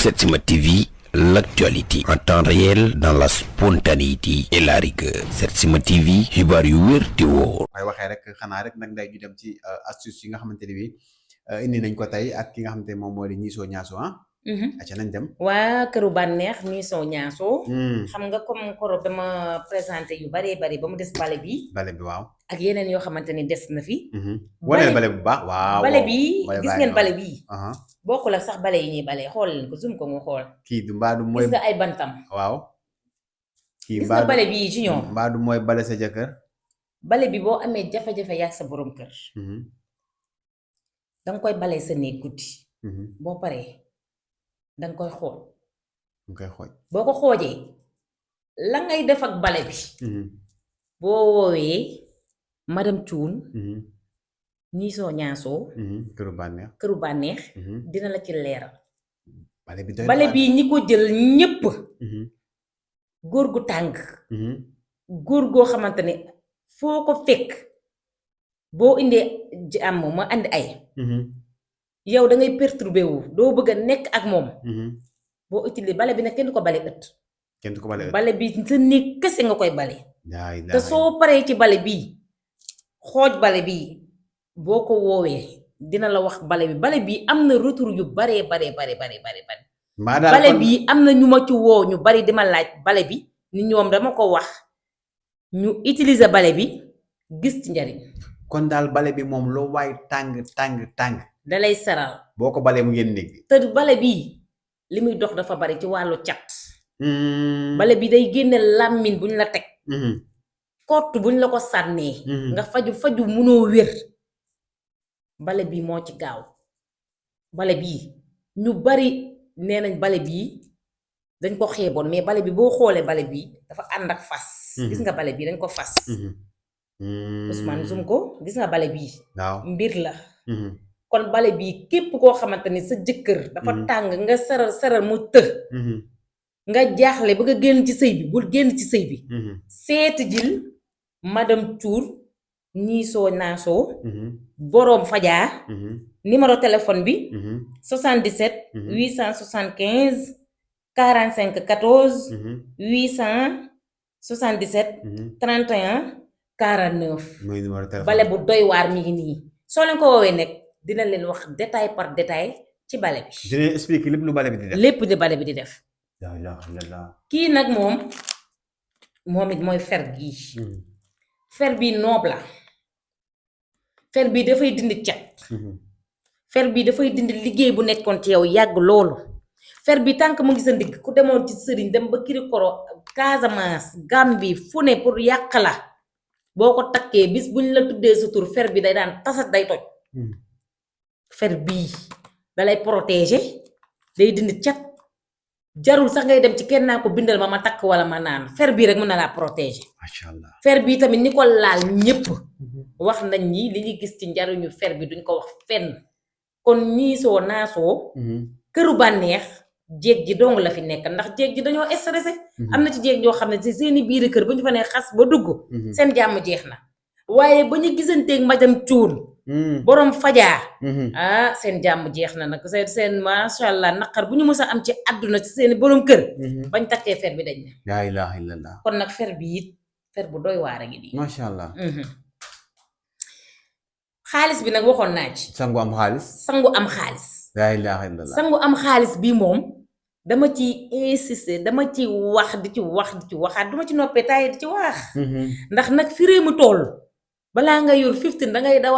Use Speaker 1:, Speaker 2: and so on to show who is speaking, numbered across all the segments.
Speaker 1: Setsima TV, l'actualité en temps réel dans la spontanéité et la rigueur. Setsima TV, xibaar yu wér te wóor.
Speaker 2: waaye waxee rek xanaa rek nag day ñu dem ci astuce yi nga xamante ne bi indi nañ ko tey ak ki nga xamante ne moom moo di ñiisoo ñaaso aca nañ dem
Speaker 3: waa këru bànneex Misso Ñaaso xam nga comme koro dama présenté yu bari ba mu des bale bi
Speaker 2: waaw
Speaker 3: ak yeneen yoo xamante ni des na fi
Speaker 2: waneel bale bu baax waaw
Speaker 3: bale bi gis ngeen bale bi
Speaker 2: aha
Speaker 3: bokkul ak sax bale yi ñuy bale xool leen ko zoom ko nga xool
Speaker 2: kii du mbaadu mooy
Speaker 3: gis nga ay bantam
Speaker 2: waaw kii
Speaker 3: gis nga bale bi ci ñoom
Speaker 2: mbaadu mooy bale sa jëkkër
Speaker 3: bale bi boo amee jafe-jafe yaag sa borom kër danga koy bale sa néeg guddi boo paree danga koy xool
Speaker 2: nga koy xooj
Speaker 3: boo ko xoojee la ngay def ak bale bi boo woowee madame Thioune Misso Ñaaso
Speaker 2: këru bànneex
Speaker 3: këru bànneex dina la ci leeral
Speaker 2: bale bi doy
Speaker 3: bale bi ñi ko jël ñépp góor gu tàng góor goo xamante ne foo ko fekk boo indee jàmm ma andi ay yow da ngay perturbé wu doo bëgg a nekk ak moom boo utilisé bale bi nag kenn du ko bale ëtt
Speaker 2: kenn du ko bale
Speaker 3: bale bi sa néeg kese nga koy bale
Speaker 2: daay
Speaker 3: te soo paree ci bale bii xooj bale bii boo ko woowee dina la wax bale bi am na retour yu bare
Speaker 2: mbaa daal
Speaker 3: bale bi am na ñu ma ci woo ñu bari dima laaj bale bi ni ñoom dama ko wax ñu utiliser bale bi gis ci njariñ
Speaker 2: kon daal bale bi moom loo waay tàng
Speaker 3: dalay saral
Speaker 2: boo ko balee mu ngeen néeg bi
Speaker 3: te bale bii li muy dox dafa bari ci wàllu cat bale bi day génne làmmiñ buñ la teg kott buñ la ko sànnee nga faju munoo wér bale bii moo ci gaaw bale bii ñu bari nee nañ bale bii dañ ko xeeboon mais bale bi boo xoolee bale bii dafa ànd ak fas gis nga bale bii dañ ko fas Ousmane zoom ko gis nga bale bii
Speaker 2: waaw
Speaker 3: mbir la kon bale bii képp koo xamante ni sa jëkkër dafa tàng nga saral mu të nga jaaxle ba nga génn ci sëy bi bul génn ci sëy bi seeti jil madame Thioune Misso Ñaaso boroom fajaa numéro téléphone bi 77 875 45 14 877 31 49
Speaker 2: mooy numéro téléphone
Speaker 3: bale bu doy waar mi ngi nii soo leen ko woowee nekk dina leen wax détail par détail ci bale bi
Speaker 2: dina expliquer lépp lu bale bi di def
Speaker 3: lépp di bale bi di def
Speaker 2: la ilaha illallah
Speaker 3: kii nag moom it mooy fer gii fer bii noob la fer bii dafay dindi cat fer bii dafay dindi liggéey bu nekkoon ci yow yàgg loolu fer bi tànk mu ngi sa ndigg ku demoon ci sëriñ dem ba Kirikoro Casamance Gambie fu ne pour yàq la boo ko takkee bis buñ la tuddee sa tur fer bi day daan tasat day toj fer bii dalay protéger day dindi cat jarul sax ngay dem ci kenn naa ko bindal ma takk wala ma naan fer bii rek mën na laa protéger
Speaker 2: masha Allah
Speaker 3: fer bii tamit ni ko laal ñépp wax nañ ñi li ñu gis ci njariñu fer bi duñ ko wax fenn kon Misso Ñaaso këru bànneex jéeg ji dong la fi nekk ndax jéeg ji dañoo stressé am na ci jéeg yoo xam ne ci seeni biiri kër ba ñu fa ne xas ba dugg seen jàmm jeex na waaye ba ñu gisanteeg madame Thioune boroom fajaa seen jàmm jeex na nag seen masha Allah naqar bu ñu mës a am ci àdduna ci seeni boroom kër bañ takkee fer bi dañ ne
Speaker 2: la ilaha illallah
Speaker 3: kon nag fer bi it fer bu doy waar a ngi nii
Speaker 2: masha Allah
Speaker 3: xaalis bi nag waxoon naa ci
Speaker 2: sangu am xaalis
Speaker 3: sangu am xaalis
Speaker 2: la ilaha illallah
Speaker 3: sangu am xaalis bi moom dama ci insister dama ci wax di ci waxaat duma ci noppee taaye di ci wax ndax nag fi réew mi toll balaa nga yor 15 dangay daw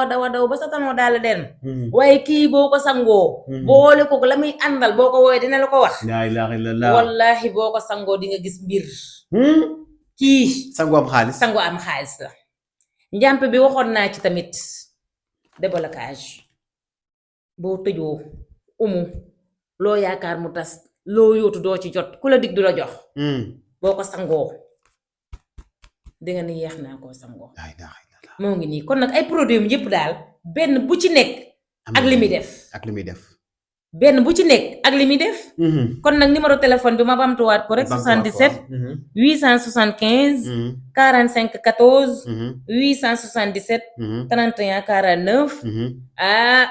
Speaker 3: ba sa tanoo daal dem waaye kii boo ko sangoo boole ko la muy àndal boo ko woowee dina la ko wax
Speaker 2: la ilaha illallah
Speaker 3: wallahi boo ko sangoo di nga gis mbir kii
Speaker 2: sangu am xaalis
Speaker 3: sangu am xaalis la njàmp bi waxoon naa ci tamit déblocage boo tëjoo loo yaakaar mu tas loo yóotu doo ci jot ku la dig du la jox boo ko sangoo dinga ni yeex naa koo sangoo moo ngi nii kon nag ay produits yépp daal benn bu ci nekk ak li muy def benn bu ci nekk ak li muy def kon nag numéro téléphone bi ma bamtuwaat ko rek 77 875 45 14 877 31 49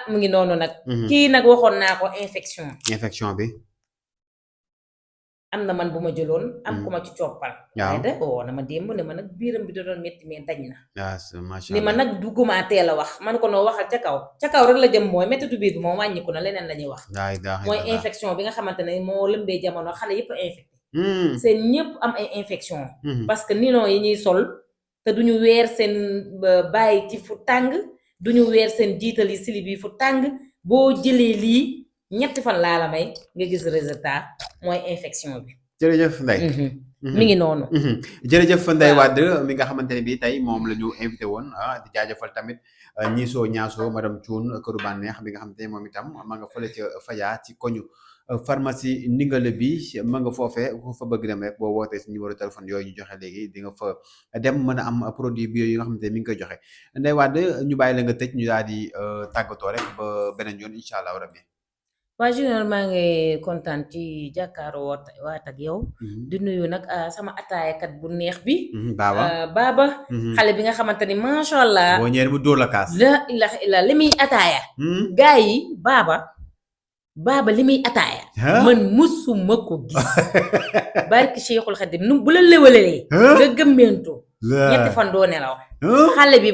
Speaker 3: mu ngi noonu nag kii nag waxoon naa ko infection
Speaker 2: bi
Speaker 3: am na man bu ma jëloon am ku ma ci coppal waaye da woo na ma démb ne ma nag biiram bi da doon métti mais dañ na
Speaker 2: macha
Speaker 3: ni ma
Speaker 2: allah
Speaker 3: nag dugguma teel a wax man ko noo waxal ca kaw rek la jëm mooy méttitu biir bi moom wàññiku na leneen la ñuy wax mooy infection bi nga xamante ne moo lëmbee jamono xale yëpp infecté seen ñëpp am ay infection parce que nilon yi ñuy sol te duñu weer seen bàyyi ci fu tàng duñu weer seen jiital yi silib yi fu tàng boo jëlee lii ñetti fan laa la may nga gis résultat mooy infection bi
Speaker 2: jërëjëf Ndeye
Speaker 3: mi ngi noonu
Speaker 2: jërëjëf Ndeye Wade mi nga xamante ne bii tey moom la ñu invité woon di jaajëfal tamit ñiisoo ñaasoo madame Thioune këru bànneex bi nga xamante ne moom itam ma nga fële ca Fadia ci koñu pharmacie Ndingale bi ma nga foofee ku fa bëgg dem rek boo wootee si numéro téléphone yooyu ñu joxe léegi di nga fa dem mën a am produit bio yi nga xamante ne mi ngi koy joxe Ndeye Wade ñu bàyyi la nga tëj ñu daal di tàggatoo rek ba beneen yoon incha allah rabbi.
Speaker 3: waa Junior maa ngi kontaan ci jàkkaaroo waat ak yow di nuyu nag sama ataayakat bu neex bi baaba xale bi nga xamante ni macha allah
Speaker 2: boo ñëwee mu dóor la kaas
Speaker 3: la ilaha illa li muy ataaya gaa yi baaba li muy ataaya man musuma ko gis barki Cheikhul Khadim nu bu la léwalalee nga gëmmentu ñetti fan doo nelaw xale bi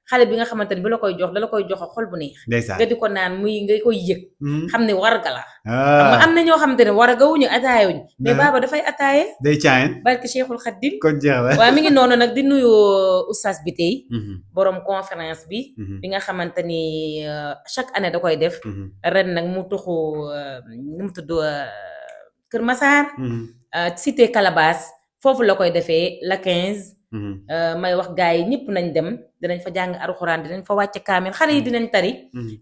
Speaker 3: xale bi nga xamante ni bi la koy jox dala koy jox xol bu neex nga di ko naan muy nga koy yëg xam ne warga la xam nga am na ñoo xamante ne warga wuñu ataaya wuñu mais baaba dafay ataaye
Speaker 2: day caayen
Speaker 3: barki Cheikhul Khadim
Speaker 2: kon jeex la
Speaker 3: waaw mi ngi noonu nag di nuyu oustaz bi tey borom conférence bi bi nga xamante ni chaque année da koy def ren nag mu tuxu nu mu tudd Kër Massar cité Calabas foofu la koy defee la 15 may wax gaay yi ñëpp nañ dem dinañ fa jàng alxuraan dinañ fa wàcce kaamil xale yi dinañ tari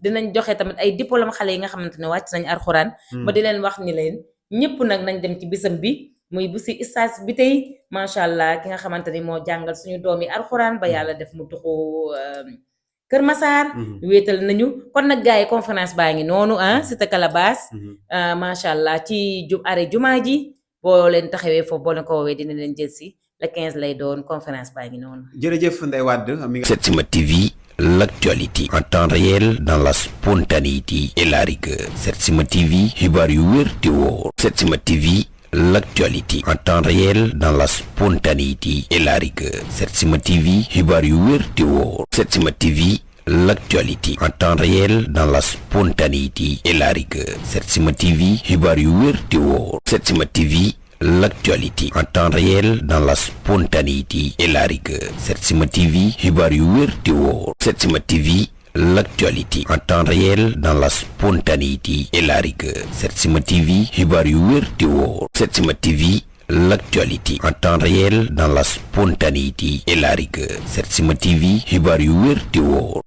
Speaker 3: dinañ joxe tamit ay diplôme xale yi nga xamante ne wàcc nañ alxuraan ba di leen wax ni leen ñëpp nag nañ dem ci bisam bi muy bu si ustaas bi tey macha allah ki nga xamante ni moo jàngal suñu doom yi alxuraan ba yàlla def mu tuxu Kër Massar wéetal nañu kon nag gaay yi conférence baa ngi noonu cité Calabas macha allah ci arrêt jumaa ji boo leen taxawee foofu boo leen ko woowee dina leen jël si le 15 lay doon conférence baa ngi noonu.
Speaker 2: jërëjëf Ndeye Wade.
Speaker 1: Setsima TV, l'actualité en temps réel dans la spontanéité et la rigueur. Setsima TV, xibaar yu wér te wóor. Setsima TV, l'actualité en temps réel dans la spontanéité et la rigueur. Setsima TV, xibaar yu wér te wóor. Setsima TV, l'actualité en temps réel dans la spontanéité et la rigueur. Setsima TV, xibaar yu wér te wóor. Setsima TV, l'actualité en temps réel dans la spontanéité et la rigueur. Setsima TV, xibaar yu wér te wóor. Setsima TV, l'actualité en temps réel dans la spontanéité et la rigueur. Setsima TV, xibaar yu wér te wóor. Setsima TV, l'actualité en temps réel dans la spontanéité et la rigueur. Setsima TV, xibaar yu wér te wóor.